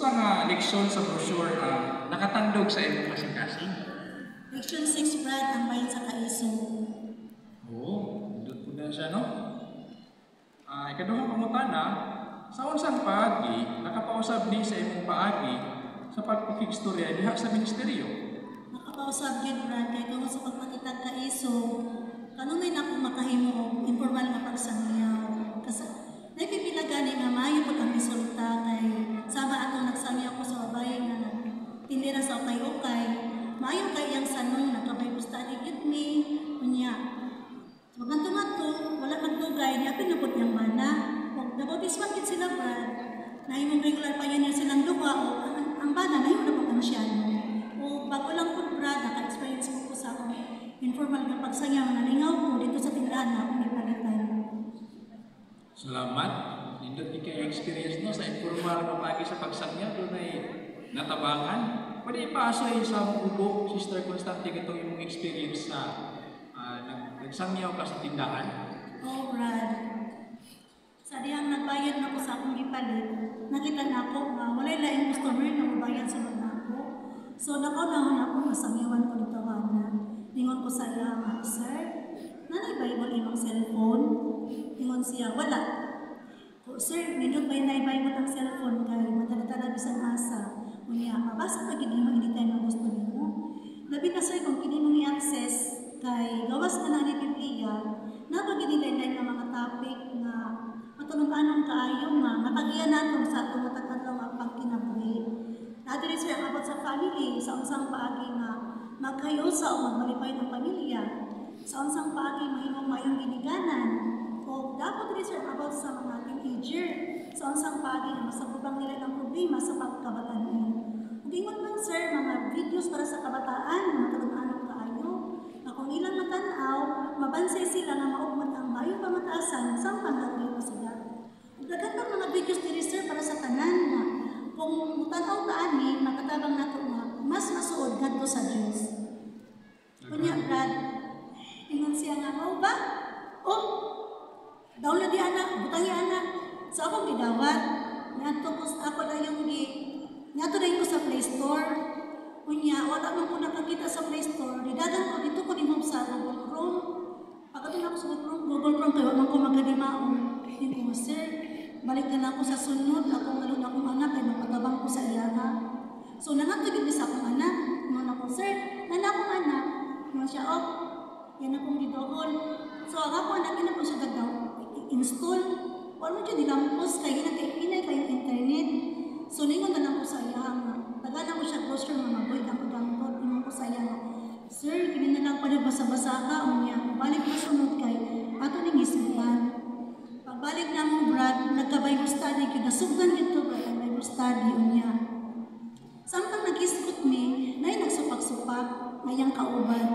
Unsa nga leksyon sa brochure ang nakatandog sa imong kasing-kasing? Leksyon 6, Brad, ang bahin sa kaisog. Oo, nindot po na siya, no? Ikaduhang pangutana, sa unsang paagi nakapausab ni sa imong paagi sa pagpakigstorya diha sa ministeryo? Nakapausab gyud, Brad, kay tungod sa pagpakitag kaisog, kanunay na akong makahimo og informal nga pagsangyaw. Kasi naipipila gani nga maayo pud ang resulta kay sama atong nagsangyaw ko sa babae nga tindera sa ukay-ukay, maayo kay iyang sanong, nagka-Bible study gyud mi. Unya, so ngadto nga to, wala magdugay, niapil na pud niyang bana. Og nabautisman gid sila, Brad. Nahimong regular pioneer silang duha o ang bana nahimo na pud ansyano. O bago lang pud, Brad, naka-experience po ko sa akong informal nga pagsangyaw, nalingaw ko dito sa tindahan na akong gipalitan. Salamat. Nindot ni kayo experience, no, sa informal nga paagi sa pagsangyaw, dunay natabangan. Pwede ipaasoy sa mubo, Sister Constante, katong imong experience sa nagsangyaw ka sa tindahan. Oh, Brad. Sa dihang nagbayad na ko sa akong gipalit, nakita na ako nga walay laing customer na mobayad sulod na ako. So nakaunahon ako nga sangyawan ko dito na. Ningon ko sa iya nga, "Sir, nanay Bible imong cellphone?" Ingon siya, "Wala." Ko, "Sir, nindot ba nay Bible ang cellphone kay madala-dala bisan asa. Unya, mabasa pa gid nimo anytime nga gusto nimo. Labi na, sir, kung kini mong i-access kay gawas ka na ni Biblia, naa pa gid nila nga mga topic nga matulung-anon kaayo nga makagiya nato sa atong matag adlaw nga pagkinabuhi. Naa diri, sir, ang about sa family, sa unsang paagi nga magkahiusa o magmalipay ng pamilya, sa unsang paagi mahimong maayong giniganan, o dapat diri, sir, about sa mga teenager, sa unsang paagi nga masabubang nila ng problema sa pagkabataan. Ug ingon man, sir, mga videos para sa kabataan nga matulung-anon kaayo, nga kung ilang matan-aw, mabansay sila nga maugmad ang maayong pamataasan samtang nagluto sila. Ug daghan pang mga videos diri, sir, para sa tanan nga kung mutan-aw ta ani, makatabang nato nga mas masuod ngadto sa Dios." Unya, Brad, ingon siya nga, "Mao ba? Oh, download di ana, butangi ana." So akong gidawat. Niadto ko, ako na yung gi, niadto na ko sa Play Store. Unya, wala man ko nakakita sa Play Store. Nidagan ko dito ko ni sa Google Chrome. Pagkato na ako sa Google Chrome kay wa man ko magkadimaon. Din ko, "Sir, balik na lang ako sa sunod, akong nalun akong anak kay mapatabang ko sa iya ha." So nangadto gid mi sa akong anak. Ingon ako, "Sir, nana akong anak." Ingon siya, "Oh, yan akong gidohol." So ang ako anak ina po siya gagaw install. Wala mo siya nilampos kay hinay kay hinay kayo internet. So ningon na lang ko sa iya nga tagana ko siya brochure nga mabuhi ang paggamot. Ingon ko sa iya nga, "Sir, kini na lang pa basa-basa ka, unya balik na sunod kay ato ning hisgutan." Pagbalik na mo, Brad, nagka-Bible study gyud, nasugdan dito, Brad, ang Bible study unya. Samtang naghisgot mi, nay nagsupak-supak ngayang kauban.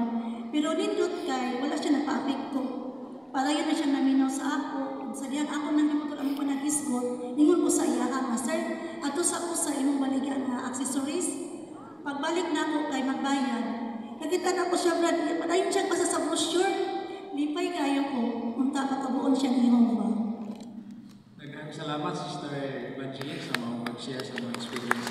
Pero nindot kay wala siya nagpa-apekto. Padayon na siya naminaw sa ako. Ug sa diyang ako nang giputol ang panaghisgot, ningon ko sa iya nga, "Sir, ato sa ko sa imong baligyan nga accessories." Pagbalik na ako kay magbayad, nakita na ko siya, Brad, padayon siya basa sa brochure. Lipay kayo ko, unta makabuon siya ni Jehovah. Daghang salamat, Sister Evangeline, sa mga pag-share sa mga experience.